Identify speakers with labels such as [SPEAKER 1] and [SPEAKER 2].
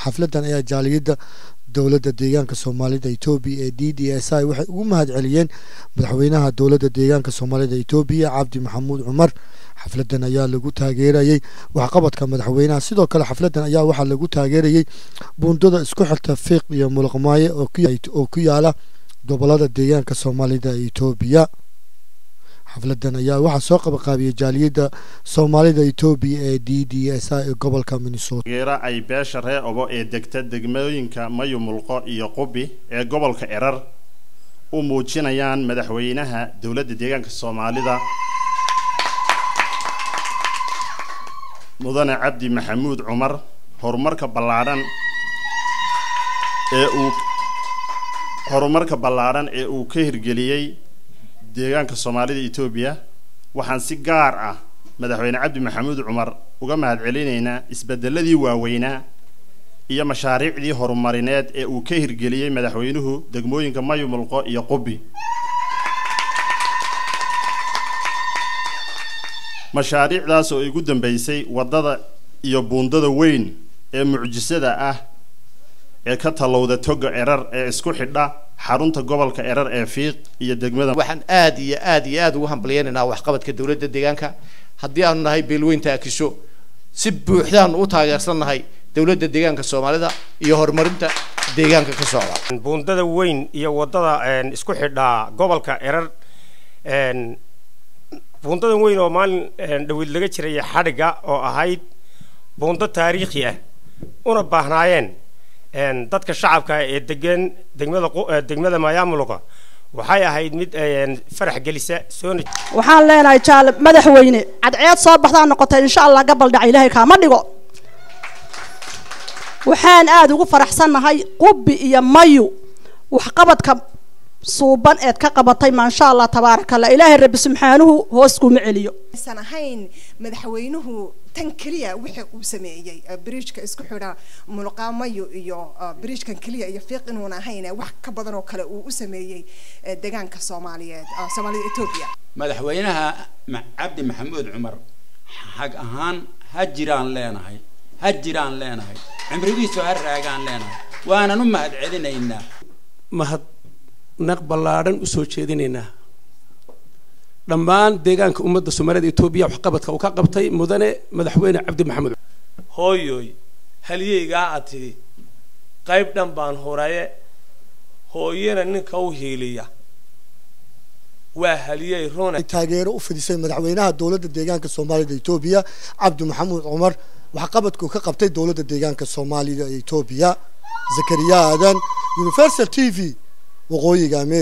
[SPEAKER 1] Xafladan ayaa jaaliyadda dowladda deegaanka Soomaalida Itoobiya ee DDSI waxay ugu mahadceliyeen madaxweynaha dowladda deegaanka Soomaalida Itoobiya Cabdi Maxamuud Cumar. Xafladan ayaa lagu taageerayay waxqabadka madaxweynaha. Sidoo kale xafladan ayaa waxaa lagu taageerayay buundada isku xirta Fiiq iyo Muruqmaayo oo ku yaala gobolada deegaanka Soomaalida Itoobiya. Xafladan ayaa waxaa soo qabaqaabiyey jaaliyadda Soomaalida Itoobiya ee DDSI ee gobolka Minnesota.
[SPEAKER 2] Taageero ay beesha ree Obo ee degta degmooyinka Mayo Mulqo iyo Qubi ee gobolka Erar u muujinayaan madaxweynaha dowladda deegaanka Soomaalida Mudane Cabdi Maxamuud Cumar horumarka ballaadhan ee uu ka hirgeliyey deegaanka Soomaalida Itoobiya. Waxaan si gaar ah madaxweyne Cabdi Maxamuud Cumar uga mahadcelinaynaa isbedeladii waaweynaa iyo mashaariicdii horumarineed ee uu ka hirgeliyey madaxweynuhu degmooyinka Mayo Mulqo iyo Qubi. Mashaariicdaas oo igu dambeysay waddada iyo buundada weyn ee mucjisada ah ee ka talowda toga Erar ee isku xidha xarunta gobolka Erar ee Fiiq iyo degmada.
[SPEAKER 3] Waxaan aad iyo aad iyo aad ugu hambaliyaynaynaa waxqabadka dowladda deegaanka. Haddii aanu nahay beelweynta Akisho, si buuxdaan u taageersannahay dowladda deegaanka Soomaalida iyo horumarinta deegaanka ka socda.
[SPEAKER 4] Buundada weyn iyo waddada isku xidha gobolka Erar, buundada weyn oo maalin dhaweyd laga jiray xadhigga oo ahayd buundo taariikhi ah una baahnaayeen dadka shacabka ee degan degmada Mayaamuluqa, waxay ahayd mid farax gelisa soona.
[SPEAKER 5] Waxaan leenahay jaale madaxweyne, cadceed soo baxdaa noqotay, insha Allah gabal dhac Ilaahay kaama dhigo. Waxaan aada ugu faraxsannahay Qubi iyo Mayu waxqabadka suuban eed ka qabatay, maasha Allah tabaaraka Allah. Ilaahay rabbi subxaanuhu hoos kuma celiyo.
[SPEAKER 6] Aysan ahayn madaxweynuhu tan keliya wixii uu sameeyey bridgeka isku xidha Mulqaamayo iyo bridgekan keliya iyo Fiiq inuuna ahayn, wax ka badan oo kale uu u sameeyey deegaanka Soomaaliyeed, Soomaalida Etoobiya.
[SPEAKER 7] Madaxweynaha Cabdi Maxamuud Cumar xag ahaan ha jiraan leenahay, ha jiraan leenahay, cimrigiisu ha raagaan leenahay, waanan u mahad celinaynaa.
[SPEAKER 8] Mahadnaq ballaadhan usoo jeedinaynaa dhammaan deegaanka ummadda Soomaalida Etoobiya waxqabadka uu ka qabtay mudane madaxweyne Cabdi Maxamuud.
[SPEAKER 9] Hooyoy halyeygaa ad tidhi qayb dhan baan huraye, hooyana ninka u hiiliya waa halyey rune.
[SPEAKER 1] Taageero u fidisay madaxweynaha dowladda deegaanka Soomaalida Itoobiya Cabdi Maxamuud Cumar waxqabadku ka qabtay dowladda deegaanka Soomaalida Itoobiya. Zakariya Aadan, Universal TV, waqooyiga Ameerika.